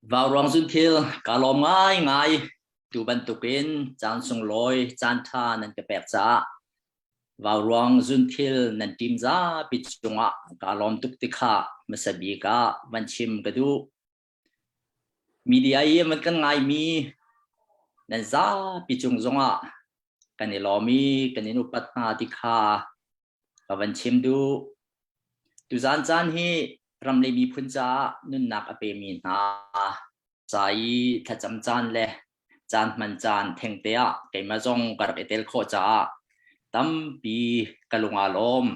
Vauruang zunthil kaa lawm ngaingai. Tu bantukin caan sunglawi caan ṭha nan ka pek caah Vauruang zunthil nan ṭim zapi cungah kaa lawm tuk ti kha hmasa bik ah van chim ka duh. Media i van kan ngaimi nan zapi cung zongah kan i lawm i kan in upat hna ti kha ka van chim duh. Tuzaan caan hi ram le miphun caah nunnak a pemi hna ca i thlacam caan le caan hman caan thengte ah keimah zong ka rak i tel khawh caah tampi ka lung aa lawm.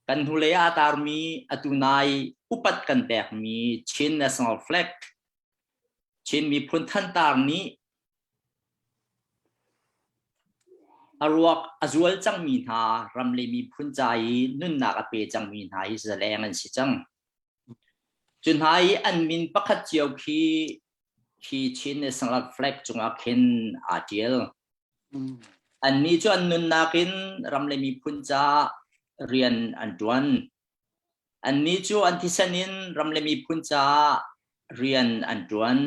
Kan hnulei ah tarmi atu nai upat kan pekmi Chin National Flag Chin miphun thantar nih A ruak a zual cangmi hna ram le miphun ca i nunnak a pe cangmi hna hi zaleng an si cang. Cu hna i an min pakhat cio khi khi Chin National Flag cungah khin aa ṭial. Annih cu an nunnak in ram le miphun ca rian an ṭuan. Annih cu an thisen in ram le miphun caah rian an ṭuan.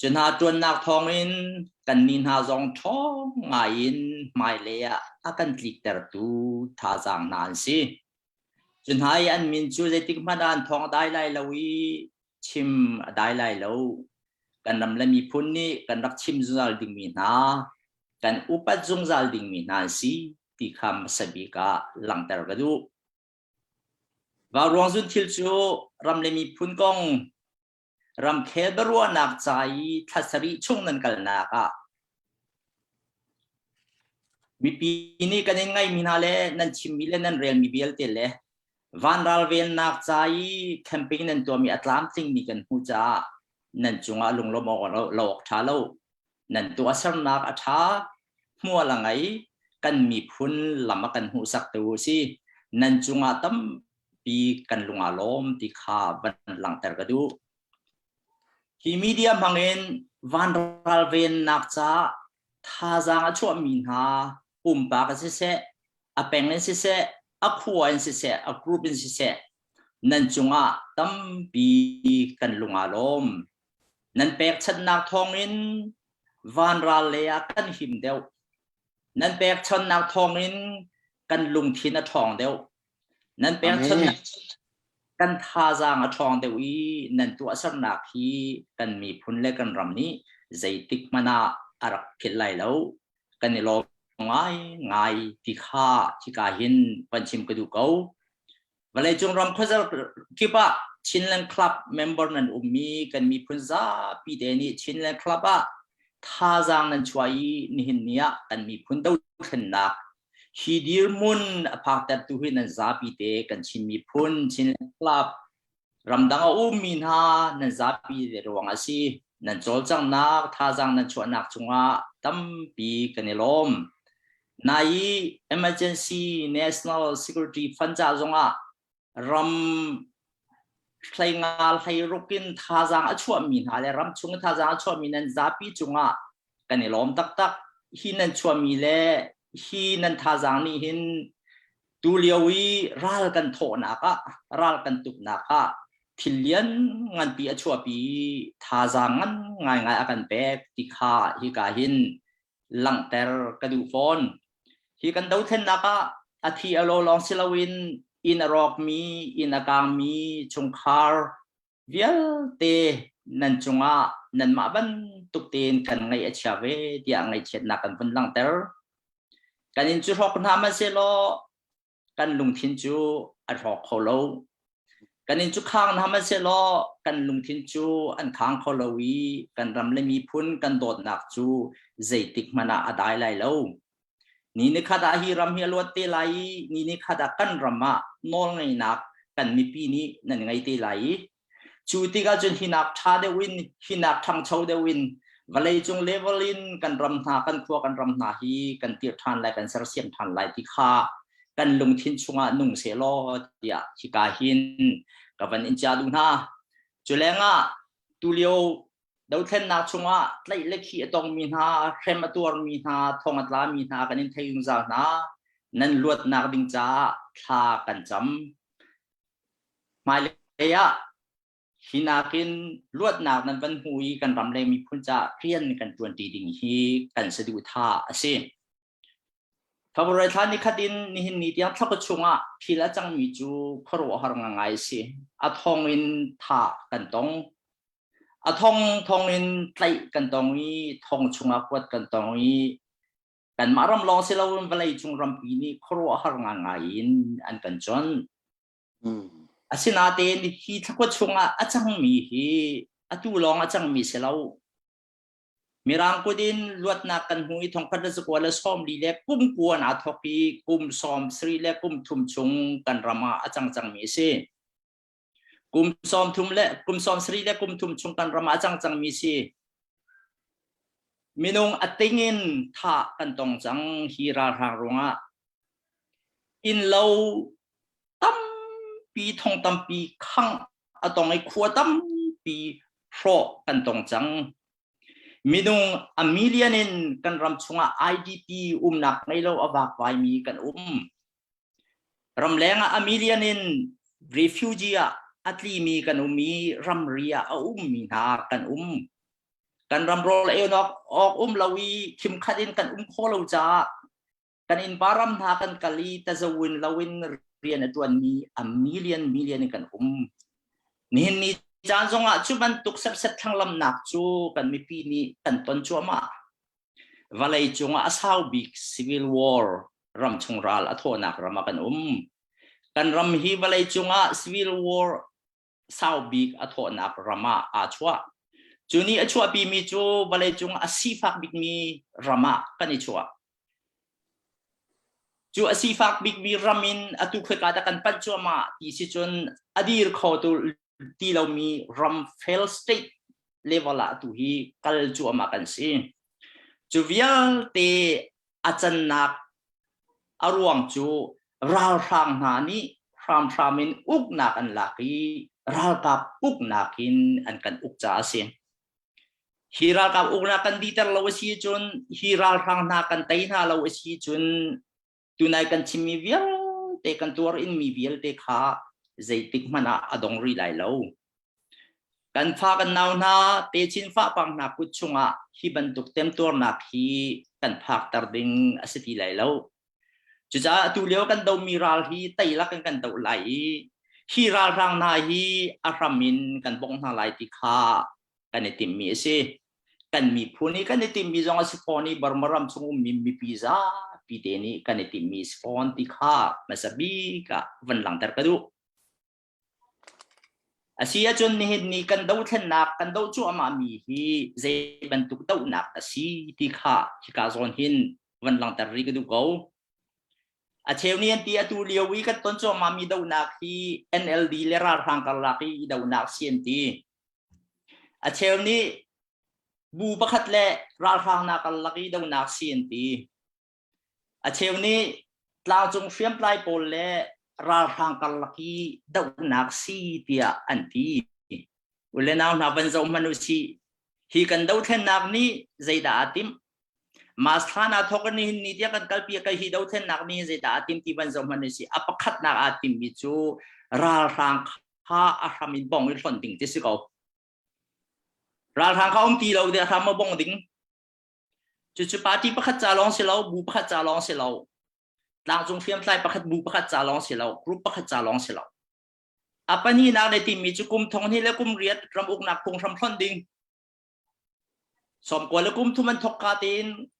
Cu hna ṭuannak thawngin kannih hna zong ṭhawng ngaiin hmailei ah a kan tliktertu thazaang hna an si. Cu hna i an min cu zeitik hmanh ah an thawng a dai lai lo i chim a dai lai lo. Kan ram le miphun nih kan rak chim zungzal dingmi hna, kan upat zungzal dingmi hna an si ti kha hmasa bik ah langhter ka duh. Vauruang zun thil cu ram le miphun kong ramkhel biaruahnak ca i thla sarih chung nan kalnak ah mipi nih kan in ngaihmi hna le nan chimmi le nan relmi vialte le vanral vennak ca i camping nan tuahmi a tlamtlingmi kan hmuh caah nan cungah lunglawmh awk lo awk ṭha lo. Nan tuahsernak a ṭha, hmual a ngei, kan miphun lam a kan hmuhsaktu a si. Nan cungah tam pi kan lung aa lawm ti kha van langhter ka duh. Hi media hmangin vanral vennak ca thazaang a chuahmi hna pumpak in siseh, a peng in siseh, a khua in siseh, a group in siseh, nan cungah tampi kan lung aa lawm. Nan pekchanhnak thawngin vanral lei ah kan him deuh. Nan pekchanhnak thawngin kan lungthin a ṭhawng deuh. Nan pekchanhnak kan thazaang a ṭhawng deuh i nan tuahsernak hi kan miphun le kan ram nih zeitik hmanh ah a rak philh lai lo. Kan i lawm ngaingai ti kha hika hin van chim ka duh ko. Vawleicung ram khuazar kip ah Chinland Club member nan ummi kan miphun zapi te nih Chinland Club ah thazaang nan chuah i nihin ni ah kan miphun dothlennak Hi dirhmun a phaktertu hi nan zapi te kan Chin miphun, Chinland Club, ramdang a ummi hna nan zapi te ruang a si. Nan cawlcanghnak, thazaang nan chuahnak cungah tampi kan i lawm. Nai i Emergency National Security Fund ca zongah ram hleinga hleiruk in thazaang a chuahmi hna le ram chung thazaang a chuahmi nan zapi cungah kan i lawm taktak. Hi nan chuahmi le hi nan thazaang nih hin tu lio i ral kan thawhnak ah ral kan tuknak ah thil lian nganpi a chuahpi thazaang ngan ngaingai a kan pek ti kha hika hin langhter ka duh fawn. Hi kan dothlennak ah a thi a lo lawng si loin inn a rawkmi, inn a kangmi chungkhar vialte nan cungah nanmah bantuk tein kan ngaih a chia ve tiah ngaihchiatnak kan vun langhter. Kan inn cu hrawk hna hmanhsehlaw kan lungthin cu a hrawk kho lo. Kan inn cu khang hna hmanhsehlaw kan lungthin cu an khang kho lo i kan ram le miphun kan dawtnak cu zeitik hmanh ah a dai lai lo. Ni ni khat ah hi ram hi a luat te lai i ni ni khat ah kan ram ah nawlngeihnak kan mipi nih nan ngei te lai i Cu tikah cun hinak ṭha deuh in, hinak ṭhangcho deuh in, vawleicung level in kan ram hna, kan khua kan ram hna hi kan tir ṭhan lai, kan sersiam ṭhan lai ti kha kan lungthin chungah nung sehlaw tiah hika hin ka van in chia duh hna. Cu lengah tulio dothlennak chungah tlaih le khih a tongmi hna, hrem a tuarmi hna, thong a tlami hna kan in thei zungzal hna. Nan luatnak ding caah thla kan cam. Hmailei ah Hi nakin luatnak nan van hmu i kan ram le miphun caah rian kan ṭuanṭi ding hi kan saduhthah a si. February thla nikhat in nihin ni tiang thla chungah thil a cangmi cu khuaruahhar ngangai a si. A thong in thah kan tong. A thong thong in tlaih kan tong i thong chungah kuat kan tong i kanmah ram lawng si loin vawlei cung rampi nih khuaruahhar ngangai in an kan chawnh. Asinain hi thlakua chungah a cangmi hi atu lawng a cangmi si lo. Mirang kut in luatnak kan hmu i thongkhat le zakua le sawmli le kum kuan aa thawk i kum sawm sarih le kum thum chung kan ram ah a cang cangmi a si. Kum sawm thum le kum sawm sarih le kum thum chung kan ram ah a cang cangmi si. Minung a ting in thah kan tong cang hi ralhrang ruangah. Innlo tampi thong tampi khangh a tong i khua tampi hrawh kan tong cang. Minung a million in kan ram chungah IDP umnak ngei lo a vakvaimi kan um. Ramleng ah a million in refugee ah a tlimi kan um i ramri ah a ummi hna kan um. Kan ram rawl ei awk um lo i khimkhat in kan um kho lo caah kan innpa ram hna kan kal i tazawin loin rian a ṭuanmi a million million in kan um. Nihin ni caan zongah cu bantuk serset thlanglamnak cu kan mipi nih kan ton cuahmah. Vawlei cungah a sau bik civil war ramchung ral a thawhnak ram ah kan um. Kan ram hi vawlei cungah civil war sau bik a thawhnak ram ah aa chuah. Cu nih a chuahpimi cu vawleicung a sifak bikmi ram ah kan i chuah. Cu a sifak bikmi ram in atu khoika dah kan panh cuahmah ti si cun a dir kho tu ti lomi ram fail state level ah atu hi kal cuahmah kan si. Cu vialte a cannak a ruang cu ralhrang hna nih hramhram in uknak an lak i ralkap uknak in an kan uk caah a si. Hi ralkap uknak kan diter lo a si cun hi ralhrang hna kan tei hna lo a si cun tunai kan chimmi vialte kan tuar in mi vialte kha zeitik hmanh ah a dong rih lai lo. Kan fa kan nau hna techin fahpang hna kut chungah hi bantuk temtuarnak hi kan phakter ding a si ti lai lo. Cucaah atu lio kan domi ral hi teilak in kan doh lai i hi ralhrang hna hi a hram in kan bongh hna lai ti kha kan i timhmi a si. Kan miphun i kan i timhmi zong a si fawn i Burma ram chung ummi mipi zapi te nih kan i timhmi si fawn ti kha hmasa bik ah van langhter ka duh. A si ahcun nihin ni kan dothlennak kan doh cuahmahmi hi zei bantuk dohnak a si ti kha hika zawn hin van langhter rih ka duh ko. A cheu nih an ti atu lio i kan ton cuahmahmi dohnak hi NLD le ralhrang karlak i dohnak si an ti. A cheu nih bu pakhat le ralhrang nak karlak i dohnak si an ti. A cheu nih tlangcung hriamtlai pawl le ralhrang karlak i dohnak si tiah an ti. U le nau hna van zoh hmanh u sih. Hi kan dothlennak nih zeidah aa timh? Mas thla na thawk in nihin ni tiang kan kalpi ka hi dothlennak nih zeidah aa tim ti van zoh hmanh u sih. A pakhatnak aa timmi cu ralhrang kha a hram in bong i hlonh ding ti si ko. Ralhrang kha um ti lo de a hram a bong ding. Cucu party pakhat ca lawng si lo, bu pakhat ca lawng si lo, tlangcung hriamtlai pakhat bu pakhat ca lawng si lo, group pakhat ca lawng si lo. A pahnihnak le timi cu kum thong hnih le kum riat ram uknak phunghram hlonh ding. Sawmkua le kum thum an thawk ka tein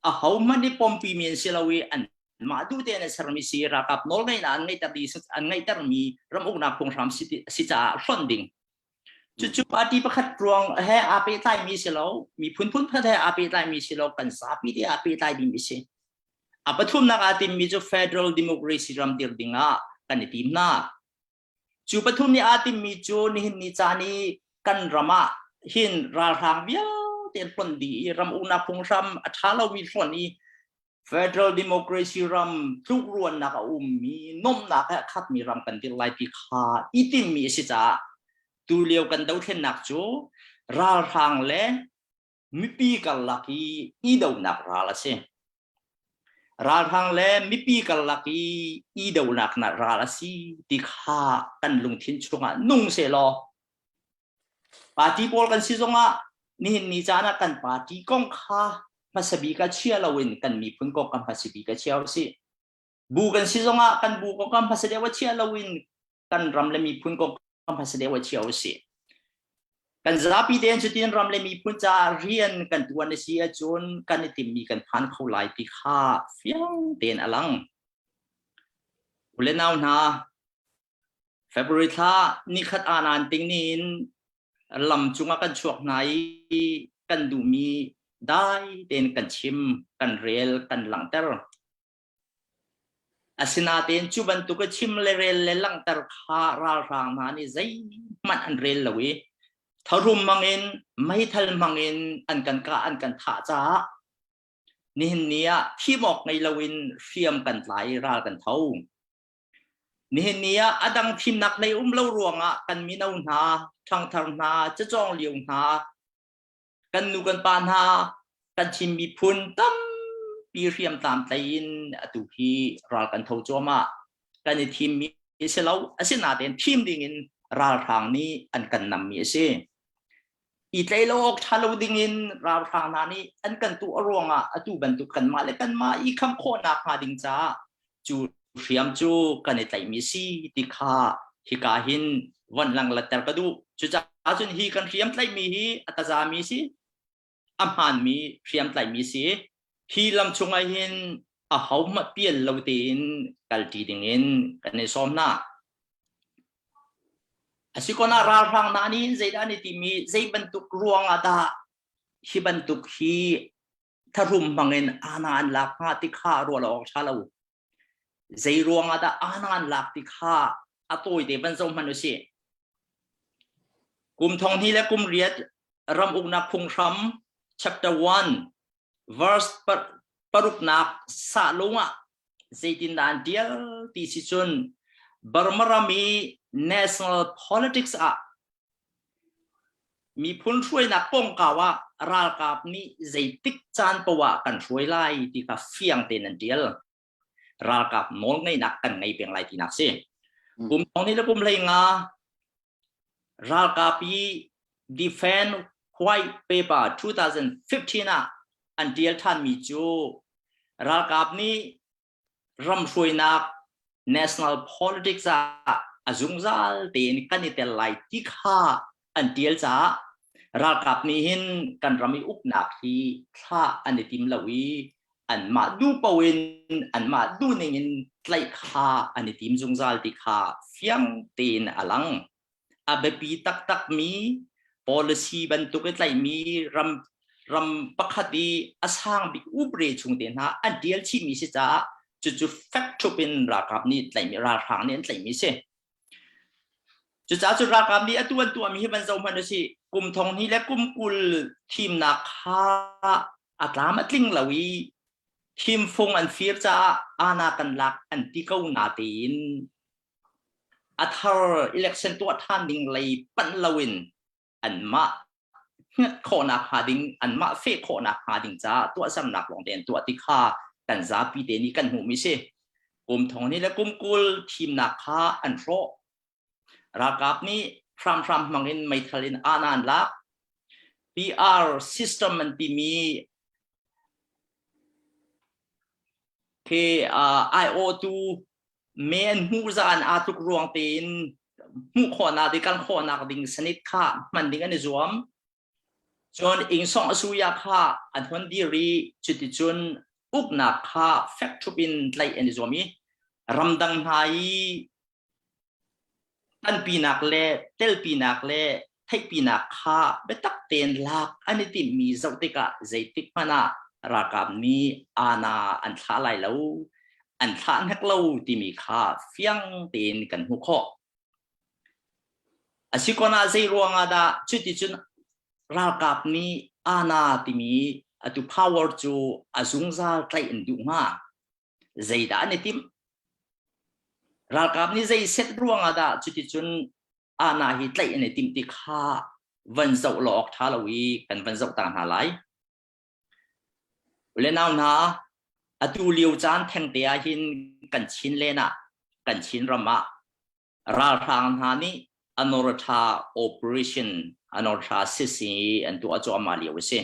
a ho hmanh i pompi mi an si lo i an mah duh tein an sermi si ralkap nawlngeihnak an ngeihter an ngeihtermi ram uknak phunghram si, si caah hlonh ding. Cucu party pakhat ruang he aa pehtlaimi si lo, miphun phun pakhat he aa pehtlaimi si lo, kan zapi te aa pehtlai dingmi si. A pathumnak aa timmi cu federal democracy ram dir ding ah kan i tim hna. Cu pathum nih aa timmi cu nihin ni caan i kan ram ah hin ralhrang vialte an hlonh dih i ram uknak phunghram a ṭha lomi hlonh i Federal democracy ram tlukruannak a ummi nomnak he a khatmi ram kan dir lai ti kha i timmi a si caah tulio kan dothlennak cu ralhrang le mipi karlak i i donak ral a si. Ralhrang le mipi karlak i i donak ral a si ti kha kan lungthin chungah nung sehlaw. Party pawl kan si zongah nihin ni caan ah kan party kong kha hmasa bik ah chia loin kan miphun kong kan hmasa bik ah chia usih. Bu kan si zongah kan bu kong kan hmasa deuh ah chia loin kan ram le miphun kong kan hmasa deuh ah chia usih. Kan zapi tein cutin ram le miphun caah rian kan tuan a si ahcun kan i timmi kan phan kho lai ti kha fiang tein a lang. U le nau hna, February thla nikhat aanan ting ni in lam cungah kan chuak hna i kan duhmi dai tein kan chim, kan rel, kan langhter. Asinain cu bantuk a chim le rel le langhter kha ralhrang hna nih zeihmanh an rel lo i tharum hmangin meithal hmangin an kan kah an kan thah caah nihin ni ah thim awk ngei loin hriam kan tlai i ral kan tho. Nihin ni ah a dang thimnak hlei um lo ruangah kan mino hna, ṭhangthar hna, cacawng lio hna, kan nu kan pa hna, kan Chin miphun tampi hriamtlam tlai in atu hi ral kan tho cuahmah. Kan i thimmi si lo, asinain thim dingin ralhrang nih an kan nammi a si. I tlei lo awk ṭha lo dingin ralhrang hna nih an kan tuah ruangah atu bantuk kanmah le kanmah i kham khawhnak hnga ding caah cu hriam cu kan i tlaihmi si ti kha hika hin von langlatter ka duh. Cucaah cun hi kan hriam tlaihmi hi a tazami si, a hmaanmi hriam tlaihmi si. Hi lam chungah hin a hohmanh pial lo tein kalṭi dingin kan i sawm hna. Asikon ah ralhrang hna nih zeidah an i timi zei bantuk ruangah dah hi bantuk hi tharum hmangin ana an lak hnga ti kha ruah lo awk ṭha lo. Zei ruangah dah ana an lak ti kha a tawite van zoh hmanh usih. Kum thong hnih le kum riat ram uknak phunghram chapter 1 verse paruknak sah lung ah zeitindah an ṭial ti si cun Burma ram i national politics ah Miphun hruainak kongkau ah ralkap nih zeitik caan poah ah kan hruai lai ti kha fiang tein an ṭial. Ralkap nawlngeihnak kan ngei peng lai tinak si. Kum thong ni le kum hlei nga ralkap i Defend White Paper 2015 ah an ṭial ṭhanmi cu ralkap nih ramhruainak national politics ah a zungzal tein kan i tel lai ti kha an tial caah ralkap nih hin kan ram i uknak hi thlah an i tim lo i anmah duh paoh in anmah duh ning in tlaih kha an i tim zungzal ti kha fiang tein a lang. A biapi taktakmi policy bantuk i tlaihmi ram ram pakhat i a sang bik upre chung te hna an tial chihmi si caah cucu fek ṭhup in ralkap nih tlaihmi ralhrang nih an tlaihmi si. Cucaah cu ralkap nih atu an tuahmi hi van zoh hmanh usih kum thong hnih le kum 20 thimnak kha a tlam a tling lo i thimfung an fir caah ana kan lak an ti ko na tein A thar election tuah ṭhan ding lei panh loin anmah hngat khawhnak hnga ding, anmah feh khawhnak hnga ding caah tuahsernak lawng te an tuah ti kha kan zapi te nih kan hmuhmi si. Kum thong ni le kum 20 thimnak kha an hrawh. Ralkap nih hramhram hmangin meithal in ana an lak. PR system an timi khi aiawhtu me an hmuh zaan aa tluk ruang tein hmuh khawhnak ding kan khawhnak ding sanit kha hman ding an i zuam. Cun ingsong asuya kha an hon dir i cuticun uknak kha fek ṭhup in tlaih an i zuam i ramdang hna i Tanpinak le telpinak le theihpinak kha biatak tein lak an i timhmi zoh tikah zeitik hmanh ah ralkap nih aana an thlah lai lo, an thlah hnek lo timi kha fiang tein kan hmuh khawh. A si kon ah zei ruangah dah cuticun ralkap nih aana timi atu power cu a zungzal tlaih an duh hnga? Zeidah an i timh? Ralkap nih zei set ruangah dah cuticun ahna hi tlaih an i timh ti kha van zoh lo awk ṭha lo i kan van zoh ta hna lai. Ule nau hna, atu lio caan thengte ah hin kan Chin len ah, kan Chin ram ah ralhrang hna nih Anortha operation Anortha sisi an tuah cuahmah lio a si.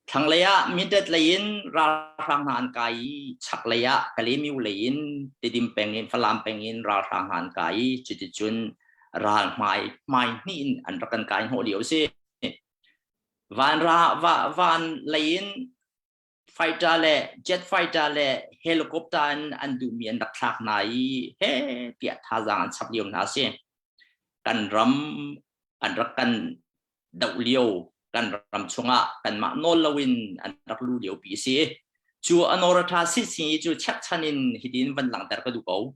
Thlanglei ah Mindat lei in ralhrang hna an kai i chaklei ah Kalaymyo lei in Tidim peng in Falam peng in ralhrang hna an kai i cuticun ral hmai hmai hnih in an rak kan kai hnawh lio a si. Van ra va van lei in fighter le jet fighter le helicopter in an duhmi an rak thlak hna i he tiah thazaang an chap lio hna a si. Kan ram an rak kan doh lio kan ram chungah kanmah nawl loin an rak lu lio pi a si. Cu Anortha si cu chekchan in hitin van langhter ka duh ko.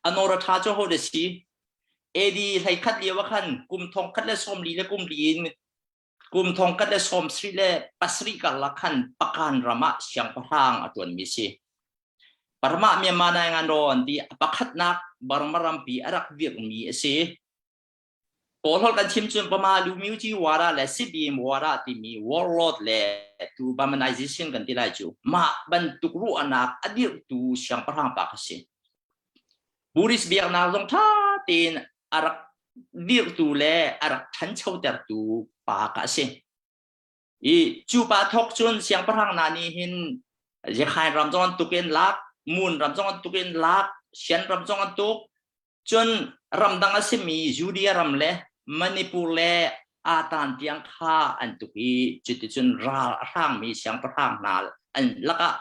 Anortha cu ho de si? AD 11 lio ah khan kum thong khat le sawm li le kum li in kum thong khat le sawm sarih le pasarih karlak khan Pakan ram ah siangpahrang a ṭuanmi si. Burma Myanmar nai ngan rawn ti pakhatnak Burma rampi a rak dirhmi a si. Kawlholh kan chim cun Burma Lumyuji Wara le Sibim Wara timi warlord le tu Burmanization kan ti lai cu mah bantuk ruahnak a dirhtu siangpahrang pa kha si. Buddhist biaknak zong ṭha tein a rak dirhtu le a rak ṭhanchotertu pa ka a si. I cu pa thawk cun siangpahrang hna nih hin Zekhain ram zong an tuk in lak, Mun ram zong an tuk in lak, Shan ram zong an tuk, cun ramdang a simi Judea ram le Manipur le Atan tiang kha an tuk i cuticun ral a hrangmi siangpahrang hna an lakah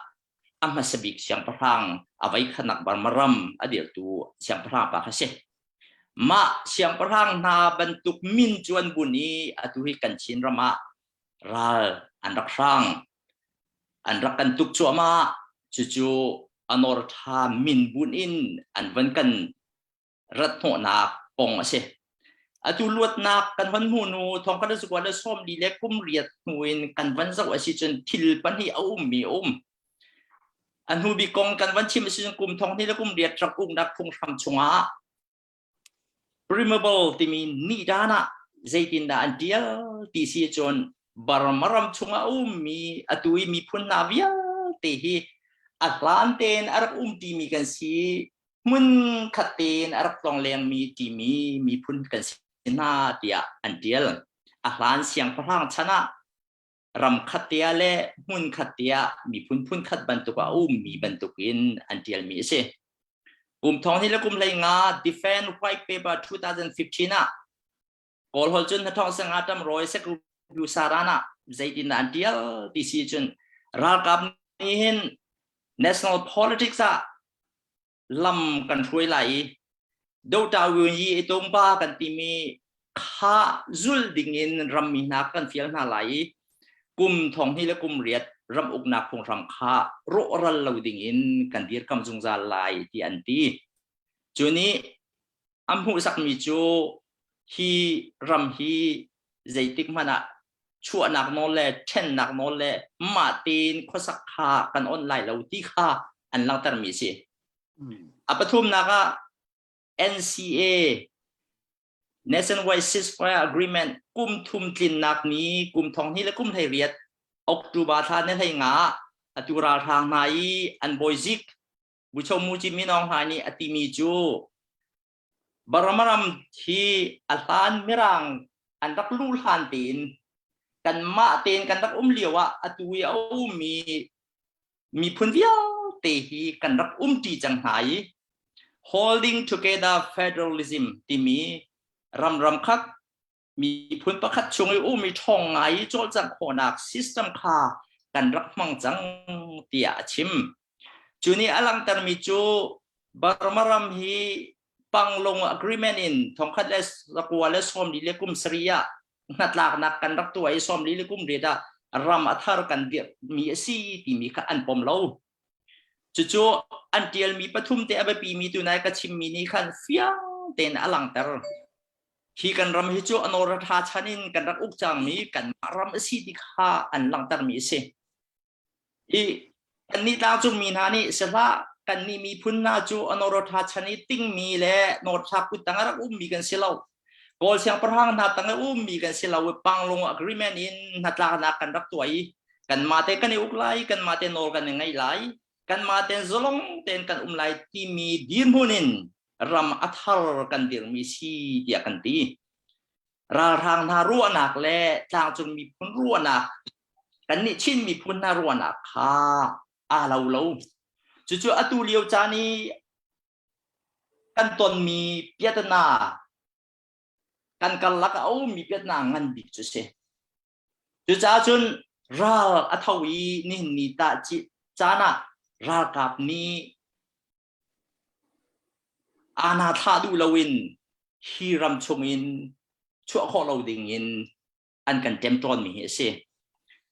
a hmasa bik siangpahrang a voikhatnak Burma ram a dirtu siangpahrang pa kha si. Mah siangpahrang hna bantuk min cu an bun i atu hi kan Chin ram ah ral an rak hrang. An rak kan tuk cuahmah. Cucu anor ṭha min bun in an van kan rat hnawhnak kong a si. Atu luatnak kan hon hmu nu thong kan sukua le sawm li le kum riat hnu in kan van zoh a si cun thil pahnih a ummi a um. A hnu bik kong kan van chim a si cun kum thong hnih le kum riat rak uknak phunghram chungah Primable timi nidan ah zeitindah an tial ti si cun Burma ram chungah a ummi atu i miphun hna vialte hi a hlan tein a rak um timi kan si hmun khat tein a rak tlong lengmi timi miphun kan si hna tiah an tial. A hlan siangpahrang chan ah ram khat te ah le hmun khat te ah miphun phun khat bantuk ah a ummi bantukin an tialmi a si. Kum thong hi le kum hlei nga Defend White Paper 2015 ah Kawl holh cun hnathawng sanga tam rawi sekru saran ah zeitin dah an tial ti si cun ralkap nih hin national politics ah lam kan hruai lai i Dota Wun Yi Tungpa kan timi kha zul dingin rammi hna kan fial hna lai i kum thong hnih le kum riat ram uknak phunghram kha rawhral lo dingin kan dirkam zungzal lai ti an ti. Cu nih a hmuhsakmi cu hi ram hi zeitik hmanh ah chuahnak nawl le ṭhennak nawl le mah tein khuasak kha kan on lai lo ti kha an langhtermi a si. A pathumnak ah NCA Nationwide Ceasefire Agreement kum thum tlinnak ni kum thong hnih le kum hlei riat October thla ni hlei nga ah atu ralhrang hna i an bawizik Bucho Muji Min Aung Hlaing nih a timi cu Burma ram hi a hlan Mirang an rak luh hlan tein kanmah tein kan rak um lio ah atu i a ummi miphun vialte hi kan rak umṭi cang hna i holding together federalism timi ram ram khat miphun pakhat chung i ummi ṭhawng ngai i cawlcangh khawhnak system kha kan rak hmang cang tiah a chim. Cu nih a langhtermi cu Burma ram hi Panglong Agreement in thongkhat le zakua le sawmli le kum sarih ah hnatlaknak kan rak tuah i sawmli le kum riat ah ram a thar kan dirhmi a si timi kha an pom lo. Cucu an ṭialmi pathum te a biapimi tunai ka chimmi nih khan fiang tein a langhter. Hi kan ram hi cu a nawr a ṭha chan in kan rak uk cangmi kanmah ram a si ti kha an langhtermi a si. I kannih tlangcungmi hna nih sihlah kannih miphun hna cu a nawr a ṭha chan i tingmi le nawrthlak kuttang a rak ummi kan si lo. Kawl siangpahrang hna tang a ummi kan si lo i Panglong Agreement in hnatlaknak kan rak tuah i kanmah te kan i uk lai, kanmah te nawl kan i ngeih lai, kanmah tein zalong tein kan um lai timi dirhmun in. ram a thar kan dirmi si tiah kan ti. Ralhrang hna ruahnak le tlangcung miphun ruahnak kannih Chin miphun hna ruahnak kha aa lo lo. Cucu atu lio caan i kan tonmi piatana kan karlak a ummi piatana ngan bik cu si. Cucaah cun ral a tho i nihin ni tah caan ah ralkap nih Aana thlah duh loin hi ram chungin chuah khawh lo dingin an kan ṭemṭawnmi hi a si.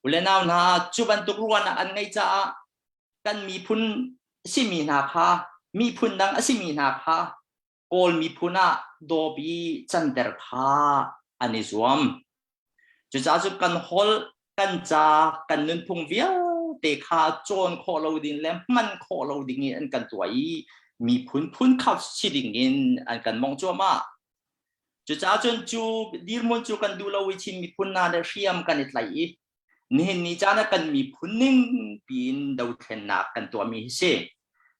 U le nau hna, cu bantuk ruahnak an ngeih caah kan miphun simi hna kha miphun dang a simi hna kha Kawl miphun ah dawp i canter kha an i zuam. Cucaah cu kan holh, kan ca, kan nunphung vialte kha cawn khawh lo ding le hman khawh lo ding in an kan tuah i miphun phun khat si ding in an kan mong cuahmah. Cucaah cun cu dirhmun cu kan duh lo i Chin miphun hna le hriam kan i tlaih i nihin ni caan ah kan miphun ning piin dothlennak kan tuahmi hi si.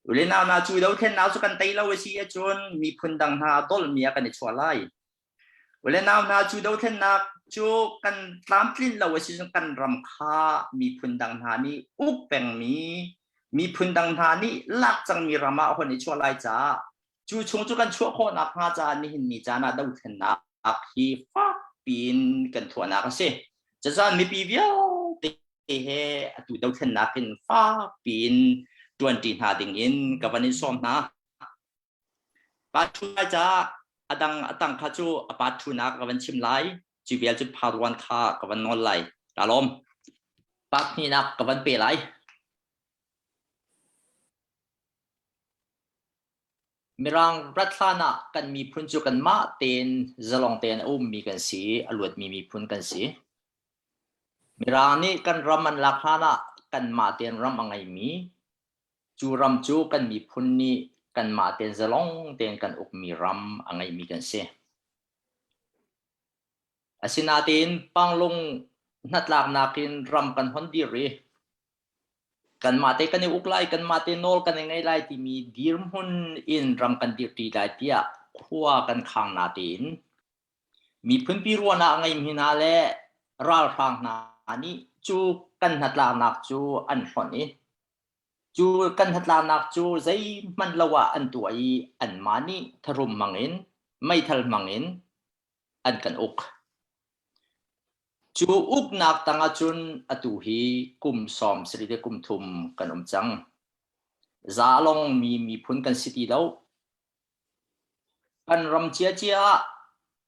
Ule nau hna cu dothlennak cu kan tei lo a si ahcun miphun dang hna dolmi ah kan i chuah lai. Ule nau hna cu dothlennak cu kan tlamtlinh lo a si cun kan ram kha miphun dang hna nih uk pengmi miphun dang hna nih lak cangmi ram ah hon i chuah lai caah cu chung cu kan chuah khawh nakhnga caah nihin ni caan ah dothlennak hi fak piin kan thuahnak a si. Cazan mipi vialte he atu dothlennak in fak piin ṭuanṭi hna ding in ka van in sawm hna. Pa ṭhu lai caah a dang a tang kha cu a pa ṭhunak ka van chim lai. Cu vial cu part one kha ka van nawl lai. Ka lawm. Part hnihnak ka van pe lai. Mirang rat hlan ah kan miphun cu kanmah tein zalong tein a ummi kan si i a luatmi miphun kan si. Mirang nih kan ram an lak hlan ah kanmah tein ram a ngeimi, cu ram cu kan miphun nih kanmah tein zalong tein kan ukmi ram a ngeimi kan si. Asinain Panglong hnatlaknak in ram kan hon dir i Kanmah te kan i uk lai, kanmah te nawl kan i ngei lai timi dirhmun in ram kan dirṭi lai tiah khua kan khang natein miphunpi ruahnak a ngeimi hna le ralhrang hna nih cu kan hnatlaknak cu an hlonh i cu kan hnatlaknak cu zeihmanh lo ah an tuah i anmah nih tharum hmang in meithal hmang in an kan uk. Cu uknak tangah cun atu hi kum 70 le kum thum kan um cang. Zalongmi miphun kan si ti lo. Kan ram ciacia ah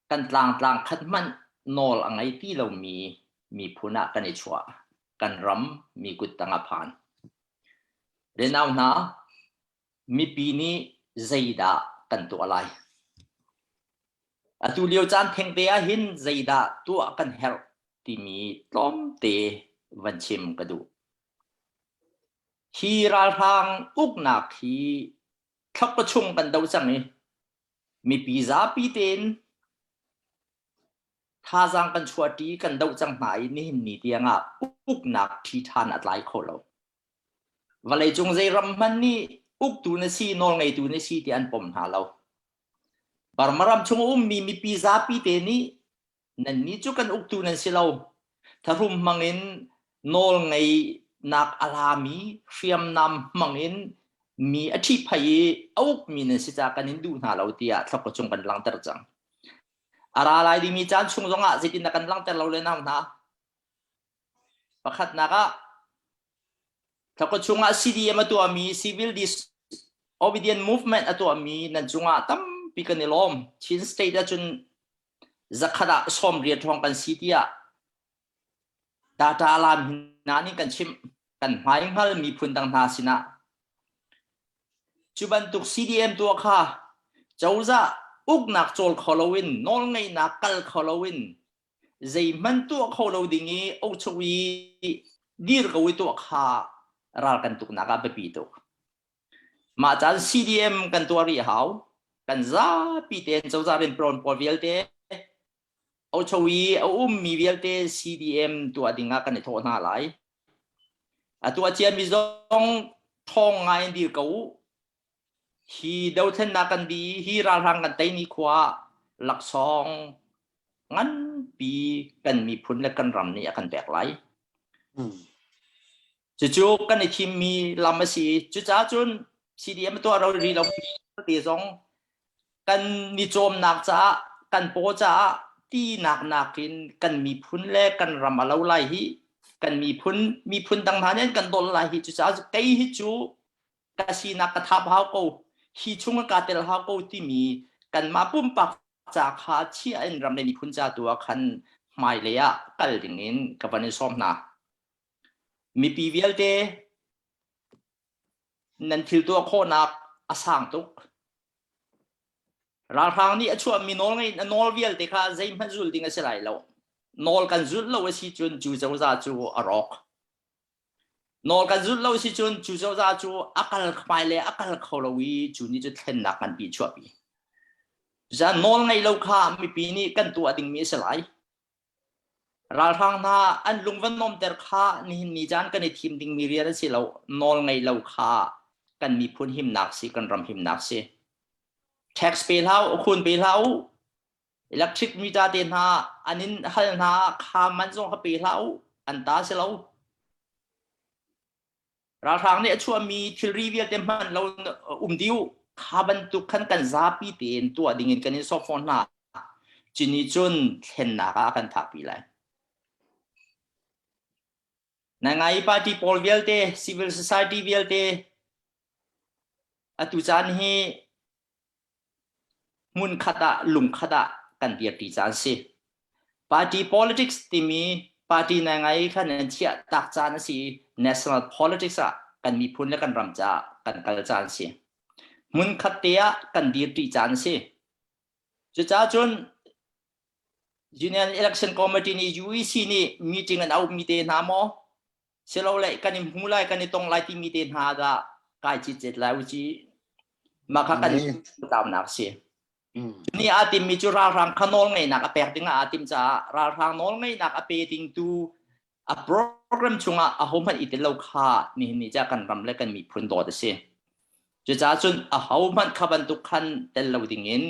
kan tlangtlang khat hmanh nawl a ngei ti lomi miphun ah kan i chuah. Kan ram mi kut tangah phan. Renau hna, mipi nih zeidah kan tuah lai? Atu lio caan thengte ah hin zeidah tuah kan herh timi tlawmte van chim ka duh. Hi ralhrang uknak hi thlapa chung kan do cang i mipi zapi tein thazaang kan chuahṭi kan doh cang hna i nihin ni tiang ah uknak ṭhi ṭhan a tlai kho lo. Vawleicung zei ram hmanh nih uktu na si, nawlngeitu na si ti an pom hna lo. Burma ram chung a ummi mipi zapi te nih nannih cu kan uktu nan si lo. Thahrum hmangin nawl ngeinak a lami hriamnam hmangin mi a ṭhihphaih i a ukmi nan si caah kan in duh hna lo tiah thlokka cung kan langhter cang. A ra lai dingmi caan chung zongah zeitin dah kan langhter lo le nau hna? Pakhatnak ah Thlakua chungah CDM a tuahmi Civil Disobedient Movement a tuahmi nan cungah tampi kan i lawm. Chin State ahcun zakhat ah 80 hrawng kan si tiah data alam hna nih kan chimh. Kan hmai hngal miphun dang hna sinah. Cu bantuk CDM tuah kha cozah uknak cawl kho loin nawlngeihnak kal kho loin zeihmanh tuah kho lo ding i ochuk i dir ko i tuah kha ral kan tuknak ah biapi tuk. Mah caan CDM kan tuah rih hau. Kan zapi tein cozah rian pawl pawl vialte ocho i a ummi vialte CDM tuah ding ah kan i thawh hna lai. A tuah ciami zong thawng ngai in dir ko u. Hi dothlennak kan di hi ralhrang kan tei ni khua ah laksawng nganpi kan miphun le kan ram nih a kan pek lai. Cucu kan i thimmi lam a si. Cucaah cun CDM tuah ro rih lo te zong kan ni cawmnak caah kan paw caah tinak nakin kan miphun le kan ram a lo lai hi kan miphun miphun dang hna nih an kan dol lai hi cucaah kei hi cu ka sinak ka thap hau ko hi chung ka tel hau ko timi kanmah pumpak ca kha chia in ram le miphun ca tu ah khan hmailei ah kal ding in ka van in sawm hna. Mipi vialte nan thil tuah khawhnak a sang tuk. Ralhrang nih a chuahmi nawl ngei a nawl vialte kha zeihmanh zul ding a si lai lo. Nawl kan zulh lo a si cun cu cozah cu a rawk. Nawl kan zulh lo si cun cu cozah cu a kal hmai le a kal kho lo i cu nih cu thlennak nganpi chuahpi. Cucaah nawl ngeih lo kha mipi nih kan tuah dingmi a si lai. Ralhrang hna an lung van nomter kha nihin ni caan kan i thim dingmi rian a si lo. Nawl ngeih lo kha kan miphun himnak si, kan ram himnak si. Tax pe hlah u, khun pe hlah u, Electric meter te hna an in hal hna kha man zong kha pe hlah u an ta si lo. Ralhrang nih a chuahmi thilri vialte hman lo um diu kha bantuk khan kan zapi tein tuah ding in kan in sawk fawn hna. Cini cun thlennak ah kan phakpi lai. Na ngai party pawl vialte, civil society vialte atu caan hi hmunkhat ah lungkhat ah kan dirti caan si. Party politics timi party na ngai khan nan chiah tak caan a si national politics ah kan miphun le kan ram caah kan kal caan si. Hmunkhat te ah kan dirti caan si. Cucaah cun Union Election Committee nih UEC nih meeting an auhmi te hna maw silole kan i hmu lai kan i tong lai timi te hna dah kai citcet lai u ci mah kha kan taunak si ni aa timmi cu ralhrang kha nawl ngeihnak a pek ding ah aa tim caah ralhrang nawl ngeihnak a pe ding tu a program chungah a hohmanh i tel lo kha nihin ni ca kan ram le kan miphun dawt a si cucaah cun a hohmanh kha bantuk khan tel lo ding in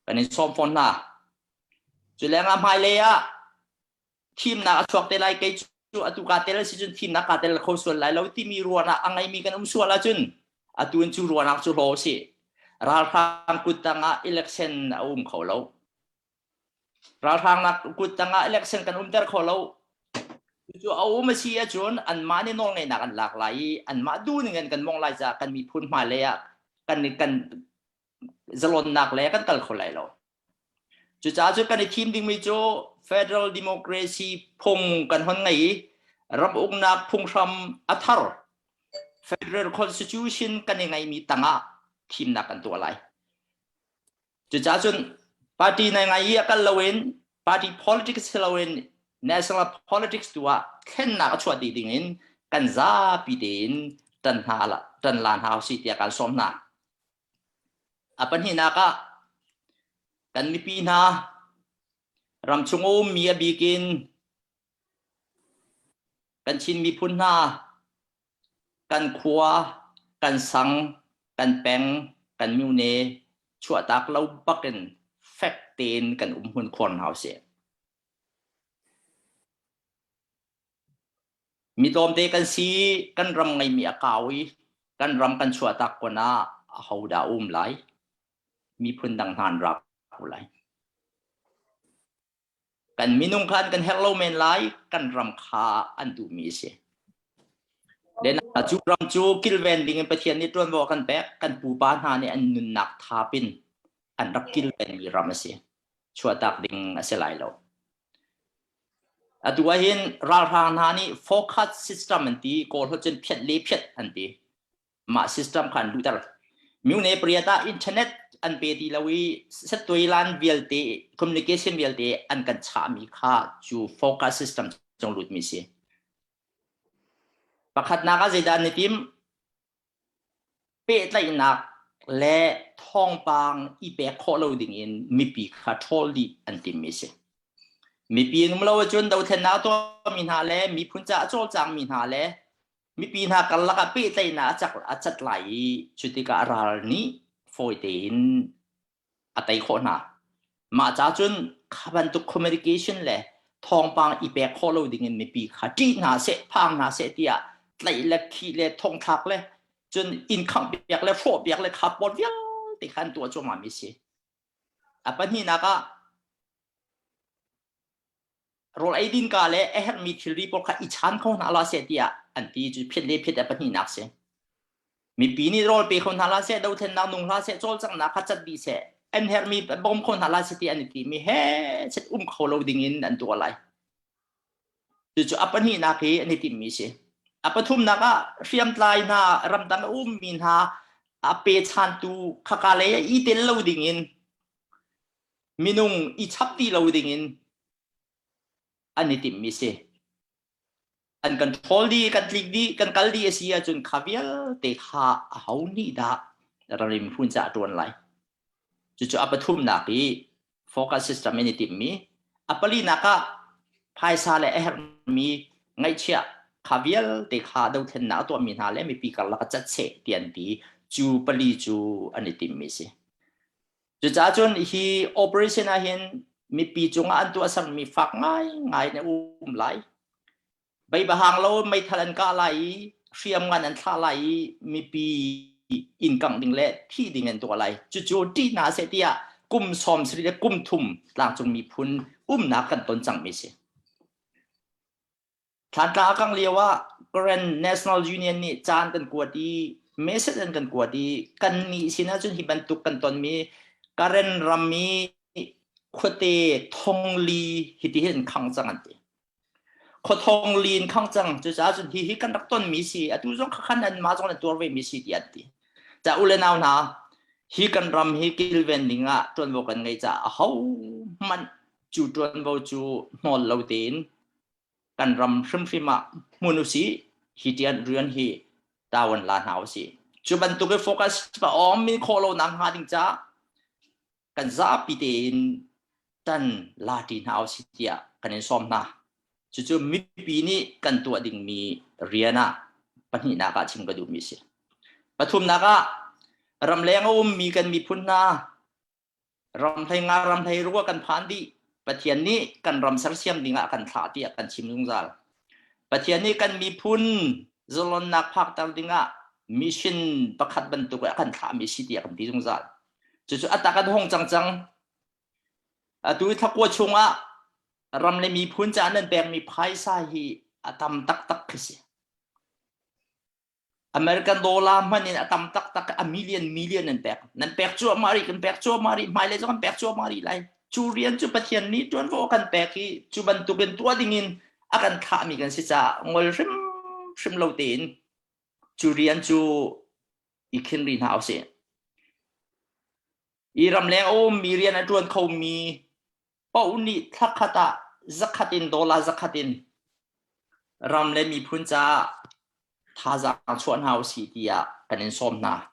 kan in sawm fawn hna cu lengah hmailei ah thimnak a chuak te lai kei cu atu kaa tel si cun thimnak kaa tel kho sual lai lo timi ruanah a ngeimi kan um sual ahcun atu in cu ruanah cu hlaw si ralhrang kut tangah election a um kho lo ralhrang nak kut tangah election kan umter kho lo cu a um a si ahcun anmah nih nawlngeihnak an lak lai i anmah duh ning in kan mong lai caah kan miphun hmailei ah kan kan zalonnak le kan kal kho lai lo Cucaah cu kan i thim dingmi cu federal democracy phung kan hon ngei i ram uknak phunghram a thar federal constitution kan i ngeimi tangah thimnak kan tuah lai. Cucaah cun party nai ngai i a kal loin party politics si loin national politics tu ah thlennak a chuah dih ding in kan zapi tein tan hna la tan la hna usih tiah kan sawm hna. A pahnihnak ah kan mipi hna ramchung a ummi a bik in kan Chin miphun hna kan khua, kan sang, kan peng, kan myone chuahtak lo bakin fek tein kan um hmun khuar hna usih. Mi tlawmte kan si, kan ram ngeimi a kau i kan ram kan chuahtak kun ah ahodah a um lai? Miphun dang hna an ra ko lai. Kan minung kha an kan herh lo men lai, kan ram kha an duhmi a si. Then cu ram cu kilven ding in Pathian nih ṭuanvo a kan pek, kan pupa hna nih an nunnak thap in an rak kilvenmi ram a si. Chuahtak ding a si lai lo. Atu ahhin ralhrang hna nih forecast system an ti, Kawl holh cun phiat le phiat an ti. Mah system kha an luhter. Myone pariat ah internet an pe ti lo i settuailan vialte, communication vialte an kan chahmi kha cu forecast system cung lutmi si. Pakhatnak ah zeidah an i tim? Pehtlaihnak le thawngpang i pek khawh lo dingin mipi kha ṭhawl dih an timmi a si. Mipi an um lo ahcun dothlennak a tuahmi hna le miphun caah a cawlcangmi hna le Mipi hna karlak ah pehtlaihnak a cak a cat lai i cu tikah ral nih fawi tein a tei khawh hna. Mah ca cun kha bantuk communication le thawngpang i pek khawh lo dingin mipi kha ṭih hna seh, phang hna seh tiah tlaih le khih le thongthlak le cun inn khangh piak le hrawh piak le kha pawl vialte kha an tuah cuahmah mi si. A pahnihnak ah rawl ei din ka le a herhmi thilri pawl kha i chan kho hna la seh tiah an ti cu phiat le phiat a pahnihnak si. Mipi nih rawl pe kho hna la seh, dothlennak nung hlah seh, cawlcanghnak kha cat dih seh, an herhmi bawm kho hna la seh ti an i timi he set um kho lo ding in an tuah lai. Cucu a pahnihnak hi an i timmi si. A pathumnak ah hriamtlai hna, ramdang a ummi hna a pechantu khaka lei ah i tel lo ding in minung i chap ti lo ding in an i timmi si. An kan ṭhawl dih, kan tlik dih, kan kal dih a si ahcun kha vialte kha aho nih dah ramri miphun caah a ṭuan lai? Cucu a pathumnak i focus system in i timmi. A palinak ah phaisa le a herhmi ngaihchiah kha vialte kha dothlennak a tuahmi hna le mipi karlak a cat seh ti an ti. Cu pali cu an i timmi si. Cucaah cun hi operation ah hin mipi cungah an tuahsermi fak ngaingai in a um lai. Beibahang lo meithal an kah lai i hriamngan an thlah lai i mipi inn kangh ding le thih ding an tuah lai. Cucu ṭih hna seh tiah kum 70 le kum thum tlangcung miphun umnak kan ton cangmi si. Thlantlang a kangh lio ah Karen National Union nih caan kan kuat i message an kan kuat i kannih sin ahcun hi bantuk kan tonmi Karen ram i khuate thongli hiti hin khang cang an ti. Khua thongli in khang cang cucaah cun hi hi kan rak tonmi si atu zong khan an mah zong an tuar ve mi si ti an ti. Ca u le nau hna hi kan ram hi kilven ding ah ṭuanvo kan ngei caah aho hmanh cu ṭuanvo cu hnawl lo tein kan ram hrimhrim ah hmun usih hi tian rian hi tawan la hna usih cu bantuk i focus pa awm min khawh lo nak hnga ding ca kan zapi tein tan la ti hna usih tiah kan in sawm hna cucu mipi nih kan tuah dingmi rian ah pahnihnak ah chim ka duhmi si pathumnak ah ramleng a ummi kan miphun hna Ram hlei nga ram hlei rua kan phan dih. Pathian nih kan ram sersiam dingah kan thlah tiah kan chim zungzal. Pathian nih kan miphun zalonnak phakter dingah mission pakhat bantuk ah kan thlahmi si tiah kan ti zungzal. Cucu a tak an hong cang cang. Atu thlakua chungah ram le miphun caah nan pekmi phaisa hi a tam taktak khi si. American dollar hman in a tam taktak a million million nan pek. Nan pek cuahmah rih, kan pek cuahmah rih, hmailei zong kan pek cuahmah rih lai. Cu rian cu Pathian nih ṭuanvo a kan pek i cu bantukin tuah dingin a kan thlahmi kan si caah ngol hrimhrim lo tein cu rian cu i khin rih hna usih. I ramleng a ummi rian a ṭuan khomi paoh nih thlakhat ah zakhat in dollar zakhat in ram le miphun caah thazaang chuah hna usih tiah kan in sawm hna.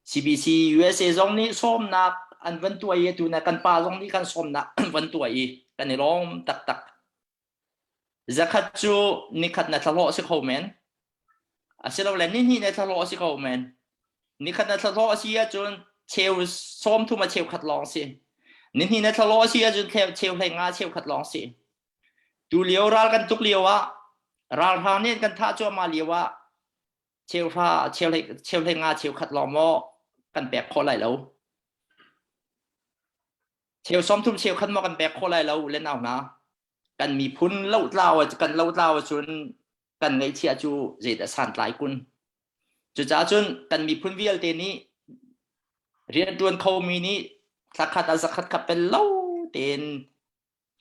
CBC USA zong nih sawmnak an van tuah i atu na kan pa zong nih kan sawmnak an van tuah i kan i lawm taktak. Zakhat cu nikhat na thlahlawh si kho men. Asilole nihnih na thlahlawh si kho men. Nikhat na thlahlawh a si ahcun cheu 30 a cheukhat lawng si. Nihnih na thlahlawh a si ahcun cheu 15 cheukhat lawng si. Tu lio ral kan tuk lio ah ralhrang nih an kan thah cuahmah lio ah cheuhra cheu 15 cheukhat lawng maw kan pek khawh lai lo. Cheu 30 cheukhat maw kan pek khawh lai lo le nau hna. Kan miphun lotlau kan lotlau ahcun kan ngaihchiah cu zeidah santlai kun. Cucaah cun kan miphun vialte nih rianṭuan khomi nih thlakhat ah zakhat kha pel lo tein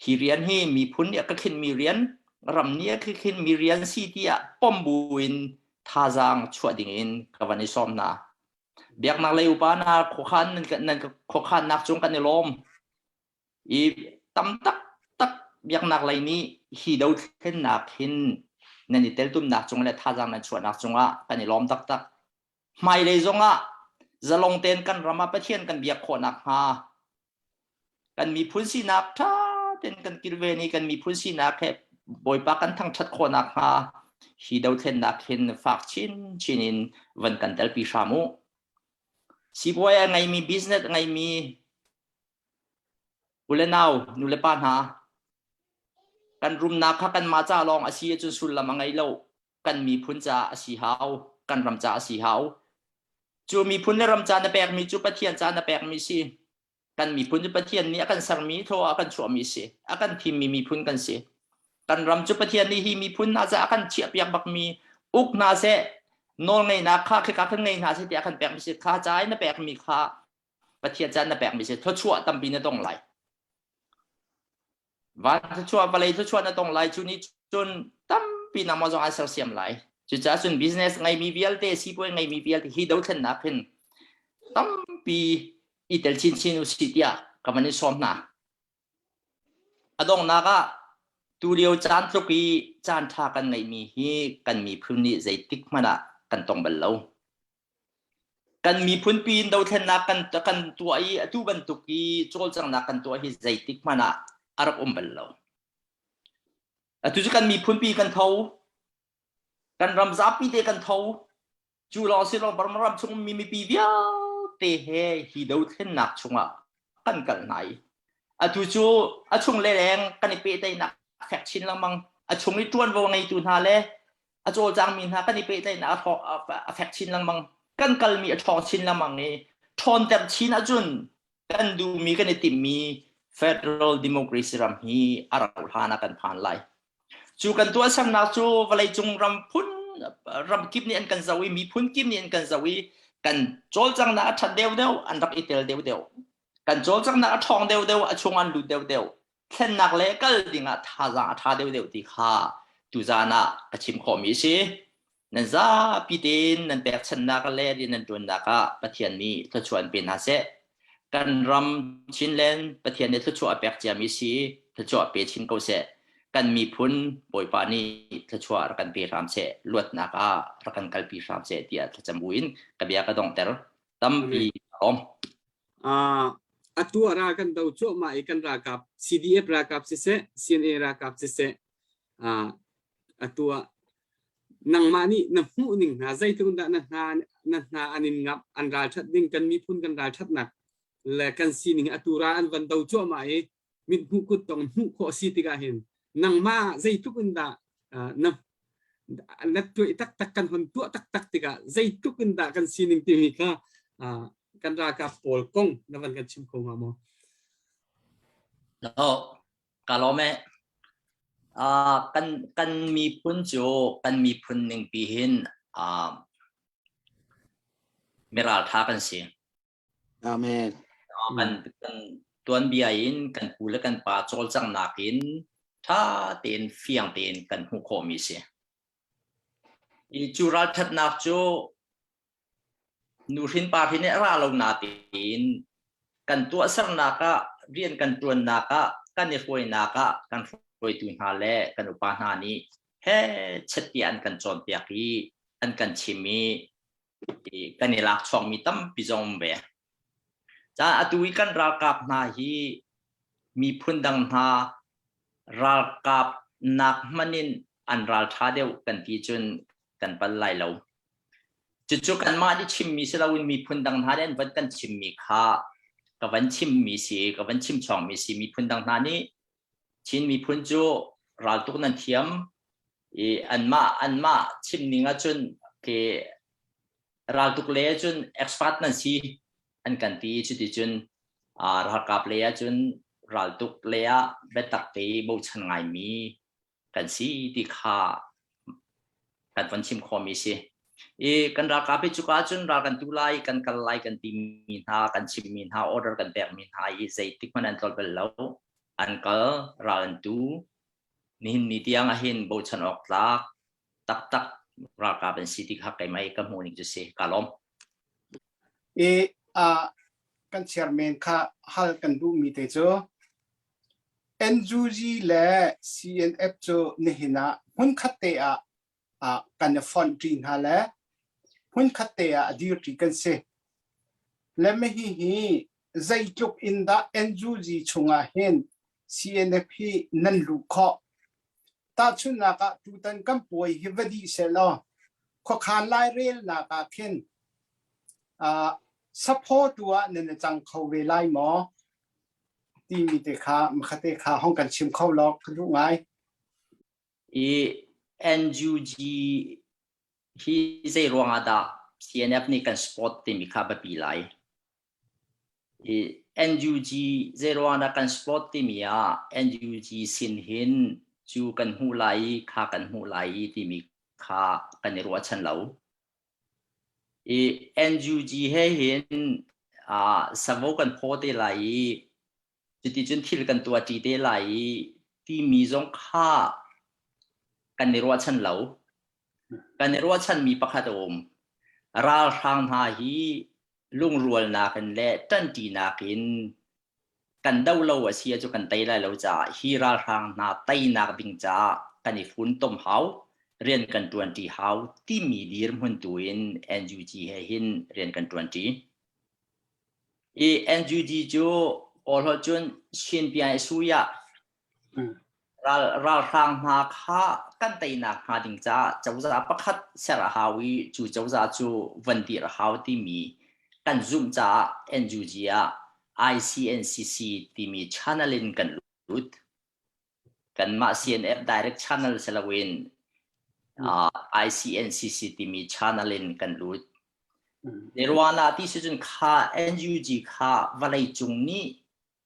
hi rian hi miphun nih a ka khinhmi rian, ram nih a ka khinhmi rian si tiah pom buin thazaang chuah dingin ka van i sawm hna. Biaknak lei upa hna khuakhan nan khuakhannak cung kan i lawm. I tam taktak biaknak lei nih hi dothlennak hin nan i teltumnak cung le thazaang nan chuahnak cungah kan i lawm taktak. Hmailei zongah zalong tein kan ram ah Pathian kan biak khawh nakhnga kan miphun sinak ṭha tein kan kilven i kan miphun sinak he Bawipa kan thangṭhat khawh nakhnga. Hi dothlennak hin fak chinchin in van kan telpi hram u. Sipuai a ngeimi, business a ngeimi u le nau, nu le pa hna, kan rumnak kha kanmah ca lawng a si ahcun sullam a ngei lo. Kan miphun ca a si hau, kan ram ca a si hau. Cu miphun le ram ca na pekmi cu Pathian ca na pekmi si. Kan miphun cu Pathian nih a kan sermi thaw ah a kan chuahmi si. A kan thimmi miphun kan si. Kan ram cu Pathian nih hi miphun hna caah a kan chiahpiak bakmi uk hna seh, nawlngeihnak kha khika khan ngei hna seh tiah a kan pekmi si. Kha ca i na pekmi kha Pathian ca na pekmi si. Thluachuah tampi na dong lai. Van thluachuah, vawlei thluachuah na tong lai. Cu nih cun tampi nangmah zong an sersiam lai. Cucaah cun business ngeimi vialte, sipuai ngeimi vialte hi dothlennak hin tampi i tel chinchin usih tiah ka van i sawm hna. A donghnak ah tulio caan tluk i caan ṭha kan ngeihmi hi kan miphun nih zeitik hmanh ah kan tong bal lo. Kan miphun pi in dothlennak kan kan tuah i atu bantuk i cawlcanghnak kan tuah hi zeitik hmanh ah a rak um bal lo. Atu cu kan miphun pi kan tho, kan ram zapi te kan tho, Cu lawng si lo Burma ram chung mi mipi vialte he hi dothlennak chungah kan kal hna i atu cu a chung le leng kan i pehtlaihnak fek chin lengmang. A chung i ṭuanvo ngeitu hna le a cawlcangmi hna kan i pehtlaihnak a fek chin lengmang. Kan kalmi a ṭhawng chin lengmang i ṭhawnter chin ahcun kan duhmi kan i timhmi federal democracy ram hi a rauh hlan ah kan phan lai. Cu kan tuahsernak cu vawleicung ram phun ram kip nih an kan zoh i miphun kip nih an kan zoh i kan cawlcanghnak a ṭhat deuhdeuh an rak i tel deuhdeuh. Kan cawlcanghnak a ṭhawng deuhdeuh a chung an lut deuhdeuh. Thlennak le kal dingah thazaang a ṭha deuhdeuh ti kha tuzaan ah ka chim khawhmi a si. Nan zapi tein nan pekchanhnak le rian nan ṭuannak ah Pathian nih thluachuah in pe hna seh. Kan ram Chinland Pathian nih thluachuah a pek ciami si thluachuah pe chin ko seh. Kan miphun Bawipa nih thluachuah rak kan pe hram seh. Luatnak ah rak kan kalpi hram seh tiah thlacam buin ka bia ka donghter. Tampi ka lawm. Uh, atu ah ral kan do cuahmah i kan ralkap CDF ralkap siseh, CNA ralkap siseh, uh, atu ah nangmah nih na hmuh ning hna zeitluk dah na hna na hna an in ngap an ralṭhat ding kan miphun kan ralṭhatnak le kan sining atu ral an van do cuahmah i mit hmuh kut tong hmuh khawh si tikah hin nangmah zeitluk in dah na na tuah taktak kan hon tuah taktak tikah zeitluk in dah kan sining timi kha kan ralkap pawl kong na van kan chim kho hnga maw? No, Ka lawm ee. Uh, kan kan miphun cu kan miphun ningpi hin uh, miraltha kan si. Amen. Kan kan tuanbia in kan pu le kan pa cawlcanghnak in tha tein fiang tein kan hmuh khawhmi si. I cu ralthatnak cu Nuhrin pa hrin nih a ra lo natein kan tuahsernak ah rian kan ṭuannak ah kan i hruainak ah kan hruaitu hna le kan upa hna nih hechet tiah an kan cawnpiak i an kan chim i kan i lak chuakmi tampi zong um ve. Caah atu i kan ralkap hna hi miphun dang hna ralkap nak hmanh in an ralṭha deuh kan ti cun kan pal lai lo. Cucu kanmah nih chimmi si loin miphun dang hna nih an van kan chimmi kha ka van chimmi si, ka van chim chawngmi si. Miphun dang hna nih Chin miphun cu raltuk nan thiam i anmah anmah chim ning ahcun ke raltuk le ahcun expert nan si an kan ti cuticun ralkap lei ahcun raltuk lei ah biatak te bochan ngaimi kan si ti kha kan von chim khawhmi si. I kan ralkap hi cuka cun ral kan tu lai, kan kal lai kan timi hna, kan chimmi hna, order kan pekmi hna i zeitik hmanh an tlol bal lo. An kal, ral an tu. Nihin ni tiang ahhin bochan awk tlak taktak ralkap an si ti kha keimah i ka hmuh ning cu si. Ka lawm. I uh, kan chairman kha hal kan duhmi te cu NUG le CNF cu nihin ah hmunkhat te ah ah kan i fonh ṭi hna le hmunkhat te ah a dir ṭi kan si. Le hihi hi zeitluk in dah NUG chungah hin CNF hi nan luh khawh? Tahchunhnak ah tutan kan puai hi va dih sehlaw khuakhan lairelnak ah khin saphaw tu ah nan i cang kho ve lai maw timi te kha makhate kha hong kan chim kho law ka duh ngai. I NUG hi zei ruang ah dah CNF nih kan support timi kha biapi lai. I NUG zei ruang dah kan support timi ah NUG sin hin cu kan hmuh lai i kha kan hmuh lai i timi kha kan i ruahchan lo. I NUG he hin savo kan phaw te lai i cuticun thil kan tuahṭi te lai i timi zong kha kan i ruahchan lo. Kan i ruahchanmi pakhat a um. Ralhrang hna hi lungrualnak in le ṭanṭinak in kan do lo a si ahcun kan tei lai lo caah hi ralhrang hna teinak ding caah kan i funtom hau, rian kan ṭuanṭi hau timi dirhmun tu in NUG he hin rian kan ṭuanṭi. I NUG cu Kawl holh cun Shinpian Suya ralhrang hna kha kan teinak hnga ding caah cozah pakhat ser a hau i cu cozah cu van dir a hau timi kan zumh caah NUG ah ICNCC timi channel in kan lut. Kanmah CNF direct channel si loin ICNCC timi channel in kan lut. Nirwana ti si cun kha NUG kha vawlei cung nih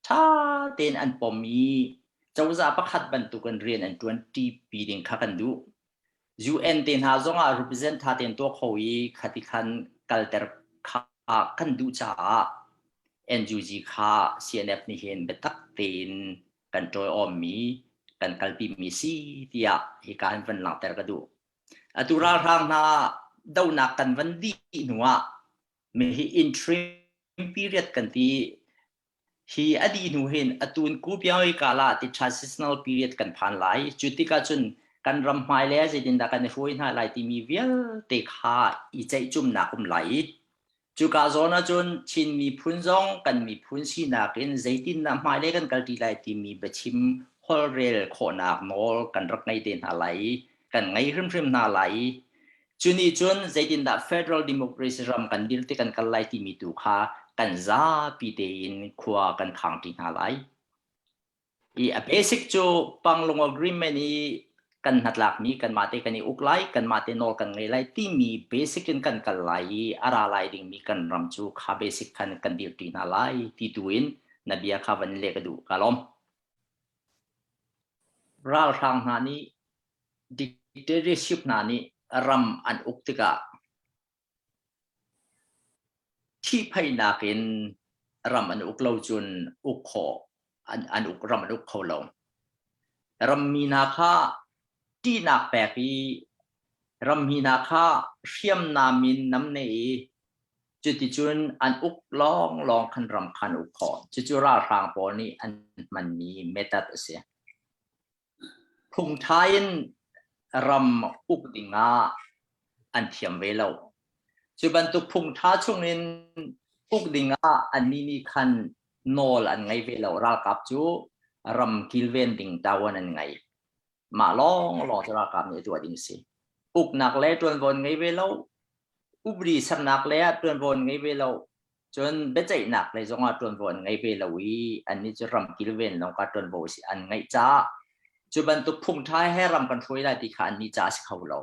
ṭha tein an pom i cozah pakhat bantukin rian an ṭuanṭi pi ding kha kan duh. UN te hna zongah represent ṭha tein tuah kho i khati khan kalter kha kan duh caah NUG kha CNF nih hin biatak tein kan ṭawiawmmi kan kalpimi si tiah hika hin van langhter ka duh. Atu ralhrang hna dohnak kan van dih hnu ah hi interim period kan ti hi a dih hnu hin atun kupiawi kala ti transitional period kan phan lai. Cu tikah cun kan ram hmailei ah zeitindah kan i hruai hna lai timi vialte kha i ceihcumnak um lai i cuka zawn ahcun Chin miphun zong kan miphun sinak in zeitindah hmailei kan kalṭi lai timi biachim holhrel khawhnak nawl kan rak ngei te hna lai i kan ngei hrimhrim hna lai i Cu nih cun zeitindah federal democracy ram kan dir ti kan kal lai timi tu kha kan zapi tein khua kan khangṭi hna lai. I a basic cu Panglong Agreement i kan hnatlakmi kanmah te kan i uk lai, kanmah te nawl kan ngei lai timi basic in kan kal lai i a ra lai dingmi kan ram cu kha basic khan kan dirṭi hna lai ti tu in na bia kha van leh ka duh. Ka lawm. Ralhrang hna nih dictatorship hna nih ram an uk tikah ṭhihphaihnak in ram an uk lo cun uk khawh an, an uk ram an uk kho lo. Rammi hna kha ṭihnak pek i rammi hna kha hriamnam in namne i cuticun an uk lawnglawng khan ram kha an uk khawh. Cucu ralhrang pawl nih an hmanmi method a si. Phungṭha in ram uk dingah an thiam ve lo. Cu bantuk phungṭha chungin uk dingah annih nih khan nawl an ngei ve lo. Ralkap cu ram kilven ding ṭavuan an ngei. Mah lawnglawng cu ralkap nih a tuah ding a si. Uknak le ṭuanvo an ngei ve lo. Upadi sernak le ah ṭuanvo an ngei ve lo. Cun biaceihnak lei zongah ṭuanvo an ngei ve lo i annih cu ram kilven lawng kha ṭuanvo an ngeih caah cu bantuk phungṭha he ram kan hruai lai ti kha annih caah a si kho lo.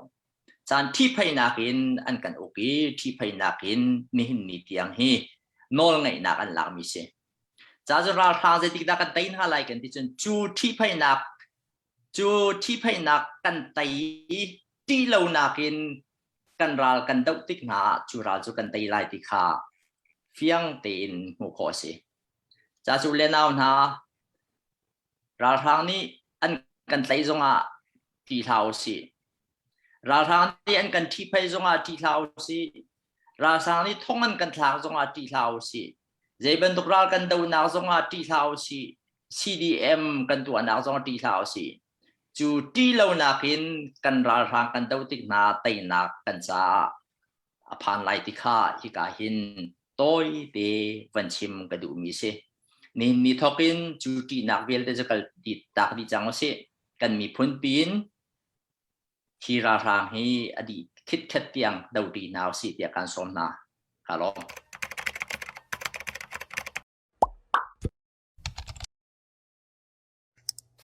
Caan ṭhihphaihnak in an kan uk i ṭhihphaihnak in nihin ni tiang hi nawlngeihnak an lakmi si. Ca cu ralhrang zeitik dah kan tei hna lai kan ti cun cu ṭhihphaihnak cu ṭhihphaihnak kan tei ṭih lonak in kan ral kan doh tik hna ah cu ral cu kan tei lai ti kha fiang tein hmuh khawh a si. Ca cu le nau hna ralhrang nih an kan tlaih zongah ṭih hlah usih. Ralhrang nih an kan ṭhihphaih zongah ṭih hlah usih. Ralhrang nih thong an kan thlak zongah ṭih hlah usih. Zei bantuk ral kan dohnak zongah ṭih hlah usih. CDM kan tuahnak zongah ṭih hlah usih. Cu ṭih lonak in kan ralhrang kan doh tik hna teinak kan caah a phan lai ti kha hika hin tawite van chim ka duhmi si. Nihin ni thawk in cu ṭihnak vialte cu kal tak dih cang usih. Kan miphun piin. Hi ralhrang hi a dih khitkhet tiang do ṭi hna usih tiah kan sawm hna. Ka lawm.